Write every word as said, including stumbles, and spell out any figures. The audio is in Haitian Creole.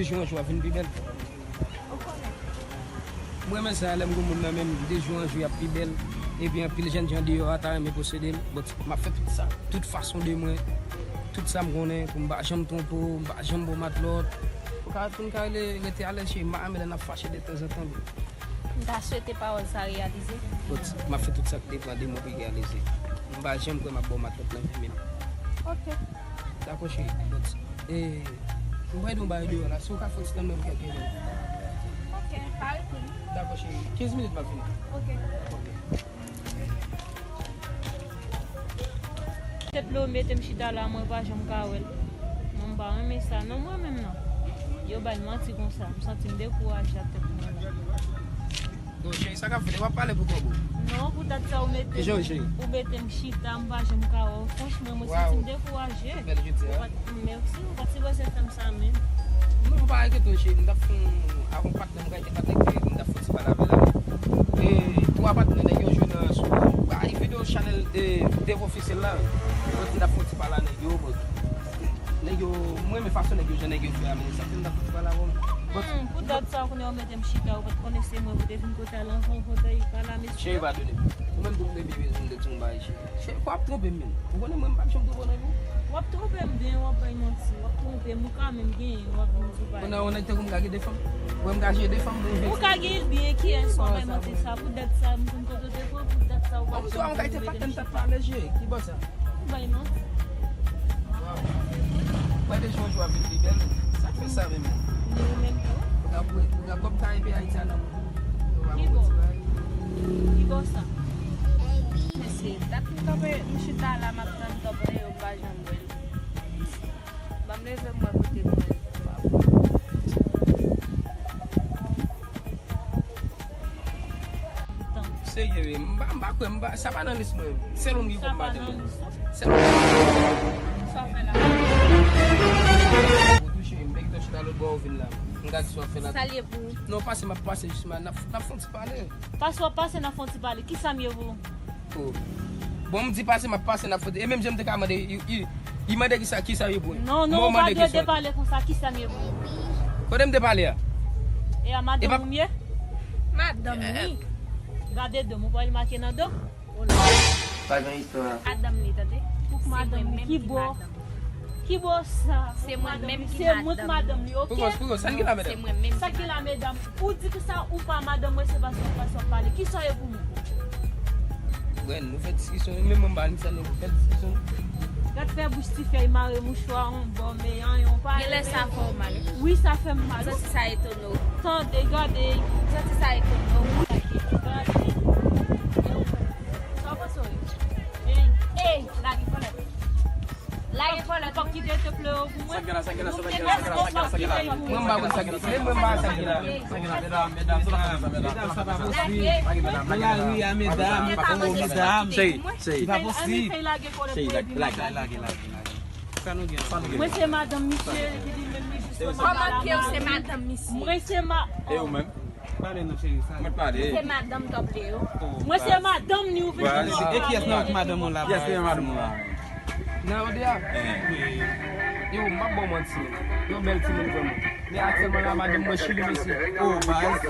Jou an jou ap vin pi bèl. Mwen renmen sa, lè m gen moun nan men m, de jou an jou y ap pi bèl. Epi anpil jèn jan deyò a ta renmen posede l. Bon, m ap fè tout sa, tout fason de mwen, tout sa m konnen, pou m pa janm twonpe w, m pa janm ba w matlòt. Pou ka, pou n ka rele, rete alèz, cheri, m pa renmen lè n ap fache de tanzantan. M ta swete pawòl sa reyalize. Bon, m ap fè tout sa k depann de mwen pou l reyalize. M pa janm kwè m ap ba w matlòt nan vi m. Ok. Dakò, cheri. Bon, e, m pral di w yon bagay deyò la. Si w ka fè yon ti tann mwen pou kèlke minit. Ok, pa rete non. Dakò, cheri. Kenz minit m ap vini. Ok. Ok. Tèt lo mete m chita la, mwen pa janm ka wè l. Mwen m pa renmen sa. Non, mwen menm non. Yo bay manti konsa. M santi m dekouraje ak tèt mwen la. Bon, cheri, sa k ap fèt? W ap pale pou kòb ou? Non, pou dat sa ou mete m, ou mete m chita, m pa janm ka wè w. Franchman, mwen santi m dekouraje. Bèl jodi a. Ou pa t, mèsi, ou pa t sipoze fè m sa menm. Non, ou pa enkyete w, cheri. M t ap fè yon, ak yon patnè m, m ka enkyete patnè m, m t ap fè yon ti pale avè l la. E, twa patnè, nèg yo jwe nan sou, ay, videyo chanèl de, Dev Ofisyèl la. Yo di m t ap fè yon ti pale a nèg yo, bon. Nèg yo, mwen renmen fason nèg yo, jan nèg yo fè a, men sa fè m t ap fè yon ti pale avè w. Bon. Hmm, pou dat sa, kounye a ou mete m chita, ou pa t konnen se mwen, ou te vin kote a lan, fon, fon, fon, pale a mesye. Cheri, padone m. Ou menm tou, m te byen bezwen de ti yon bagay, cheri. Cheri, w ap twonpe m, menm. Ou konnen mwen, m p ap janm twonpe w nan vi w. W ap twonpe m byen, w ap bay manti. W ap twonpe m, ou ka menm genyen, w ap vin di w pa. Konnen yon nèg tankou m ka gen de fanm? Ou wè m ka jere de fanm, bon, ou ka gen l byen, kiyès w ap bay manti sa? Pou dat sa, m konn kote w te pran, pou dat sa, ou pa t janm mete m chita. Ou ka te patnè m t ap pale, cheri. Ki bò sa? Ou bay manti. Waw. Mwen de jou an jou ap vin pi bèl. Sa k fè sa menm? Ni ou menm tou. Ou ka, ou ka kòb ta epi Ayiti a nan men w. Ki bò? Ki bò sa? Mesye, dat m kanpe, m chita la, m ap tann top e yo pa janm wè l. Ban m leve m wè kote m wè l. Serye, wi. M pa, m pa kwè, m pa, sa pa nan lis mwen. Sèl ou m gen kòm madanm. Sèl ou m gen kòm madanm. Sa w fè la? Ou touche, m pèk touche nan lòt bò, ou vin la. M gade sa w fè la. Sa l ye pou ou? Non, pase, m ap pase, jisman, n ap, n ap fè yon ti pale. Pase, w ap pase, n ap fè yon ti pale. Kisa m ye pou ou? Oh. Bon, m di pase, m ap pase, n ap fè yon ti, e menm jan m te ka mande, li, li, li mande kisa, kisa m ye pou ou. Non, non, ou pa dwe depale konsa, kisa m ye pou ou? Kote m te pale a? E a madanm ou m ye? Madanm li. Gade do m, ou pa wè li make nan do? Pa gen istwa. Madanm li, tande. Pouk madanm li, ki bò? Ki bò sa? Se mwen menm ki madanm li. Se mwen ki madanm li, ok? Poukò, poukò, sa ki la, medam? Se mwen menm ki madanm. Sa ki la, medam? Ou di ki sa ou pa madanm mwen, se pa sa, pa sa w pale. Kisa w ye pou mwen? Bren, nou fè diskisyon, menm mwen m pa ni sa, nou fè diskisyon. Gad fè bouch ti fèy mare mouchwa, yon bò, men anyen, yon pa. Genlè sa fè w mal. Wi, sa fè m mal. Santi sa etone w. Tande, gade. Santi sa etone w. Gade. Sa w panse w ye? Ey, ey, lage kòlèt. Lage kòlèt. Ou p ap kite te pleure pou mwen? Sa k gen la, sa k gen la, sa k gen la, sa k gen la, sa k gen la, sa k gen la. Mwen m pa konn sa k gen la. Mwen m pa sa k gen la. Sa k gen la, medam, medam, sa pa posib. Nan lari a, medam, medam. Cheri, cheri. Se pa posib. Cheri, lage, lage, lage, lage. Sa nou gen? Mwen se madanm misye, li di menm li jis. Kòman ke w se madanm misye? Mwen se ma- E ou menm? Pale non, cheri, sa. Mwen pale. Se madanm top li yo. Mwen se madanm ni ou vin. E kiyès nan madanm ou la? Kiyès ki nan madanm ou la? Nan yo de a? Yo, m p ap ba w manti. Yon bèl timoun vrèman. Men aktyèlman la, madanm mwen chili, mesye. Oh, baz.